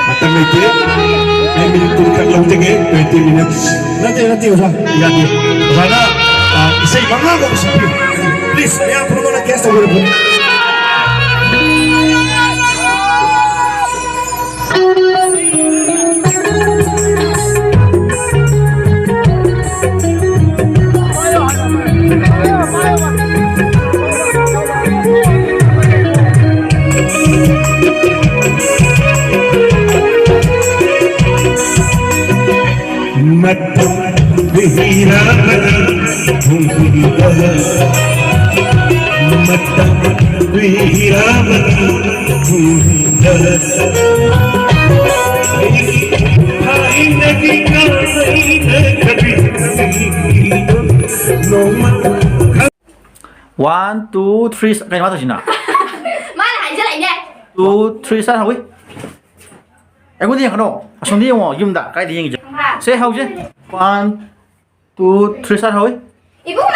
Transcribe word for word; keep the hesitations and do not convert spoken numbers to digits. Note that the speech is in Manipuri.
ꯃꯇꯝ ꯂꯩꯇꯦ꯫ ꯑꯩ ꯃꯤꯅꯤꯠ ꯀꯨꯟ ꯈꯛ ꯂꯧꯖꯒꯦ, twenty minutes꯫ ꯅꯠꯇꯦ, ꯅꯠꯇꯦ, ꯑꯣꯖꯥ꯫ ꯌꯥꯗꯦ꯫ ꯑꯣꯖꯥꯅ, ꯑ, ꯏꯁꯩ ꯃꯉꯥꯃꯨꯛ ꯁꯛꯄꯤꯌꯨ꯫ Please, ꯃꯌꯥꯝ ꯄꯨꯝꯅꯃꯛꯅ guess ꯇꯧꯕꯤꯔꯛꯎ꯫ ꯃꯇꯝ ꯀꯨꯏꯔꯕꯗꯤ ꯊꯨꯡꯗ, ꯃꯇꯝ ꯀꯨꯏꯔꯕꯗꯤ ꯊꯨꯡꯗ꯫ ꯑꯩꯒꯤ ꯊꯥꯏꯅꯒꯤ ꯀꯥꯂꯩꯅ ꯀꯕꯤ ꯅꯣꯡꯃ One, two, three, ꯀꯩꯅꯣ ꯃꯥ ꯇꯧꯁꯤꯅ? ꯃꯥꯅ ꯍꯥꯏꯖꯜꯂꯛꯏꯅꯦ꯫ Two, three, start ꯍꯧꯏ꯫ ꯑꯩꯉꯣꯟꯗ ꯌꯦꯡꯉꯛꯀꯅꯣ꯫ ꯑꯁꯣꯝꯗ ꯌꯦꯡꯉꯣ, ꯌꯨꯝꯗ꯫ ꯀꯥꯏꯗ ꯌꯦꯡꯉꯤꯁꯦ? ꯁꯦ, ꯍꯧꯁꯦ꯫ One, two, three, start ꯍꯧꯏ꯫ ꯏꯕꯨꯡ